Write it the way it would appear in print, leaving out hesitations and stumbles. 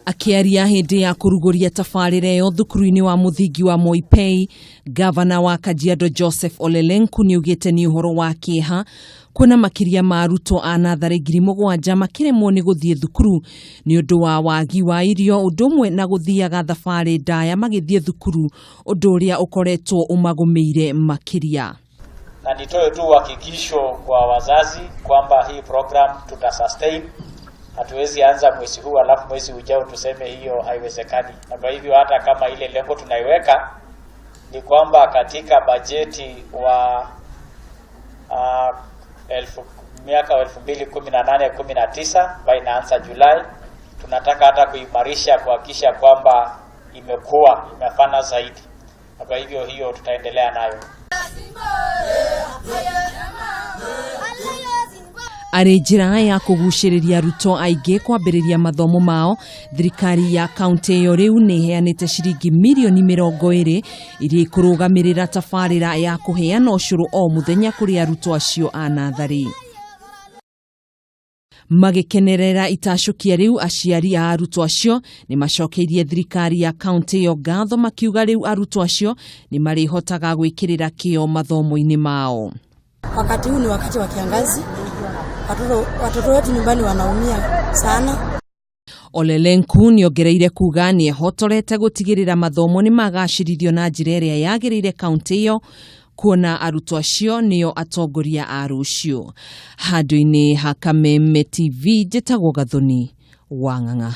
Akĩaria hĩndĩ ya kũrugũria tabarĩra ĩyo thukuru-inĩ wa mũthingi wa Moipei, gavana wa Kajiado Joseph Ole Lenku nĩaugĩte nĩ ũhoro wa kĩeha kuona makĩria ma arutwo a natharĩ 7,000 makĩremwo nĩ gũthiĩ thukuru nĩ ũndũ wa wagi wa irio ũndũ ũmwe na gũthiaga thabarĩ ndaya magĩthiĩ thukuru ũndũ ũrĩa ũkoretwo ũmagũmĩire makĩria. Na nitoe tu uhakikisho kwa wazazi kwamba hii program tuta sustain. Hatuwezi anza mwezi huu alafu mwezi ujao tuseme hiyo haiwezekani. Na kwa hivyo hata kama ile lengo tunaiweka ni kwamba katika bajeti wa miaka wa 2018-19 ambayo inaanza Julai, tunataka hata kuimarisha kuhakikisha kwamba imekuwa imefana zaidi. Na kwa hivyo hiyo tutaendelea nayo. Arĩ njĩra ya kũgucĩrĩria arutwo aingĩ kwambĩrĩria mathomo mao, thirikari ya kaunti ĩyo rĩu nĩ ĩheanĩte ciringi mirioni 20 iria ikũrũgamĩrĩra tabarĩra ya kũheana ũcũrũ o mũthenya kũrĩ arutwo acio a natharĩ. Magĩkenerera itacũkia rĩu, aciari a arutwo acio nĩ macokeirie thirikari ya kaunti ĩyo ngatho makiuga rĩu arutwo acio nĩ marĩhotaga gwĩkĩrĩra kĩo mathomo-inĩ mao. Wakati huu ni wakati wa kiangazi, watoto wetu nyumbani wanaumia sana. Ole Lenku nĩongereire kuga nĩ ehotorete gũtigĩrĩra mathomo nĩ magacĩrithio na njĩra ĩrĩa yagĩrĩire kaunti ĩyo kuona arutwo acio nĩo atongoria a rũciũ. Handũ-inĩ ha Kameme TV njĩtagwo Gathoni wa Ng'ang'a.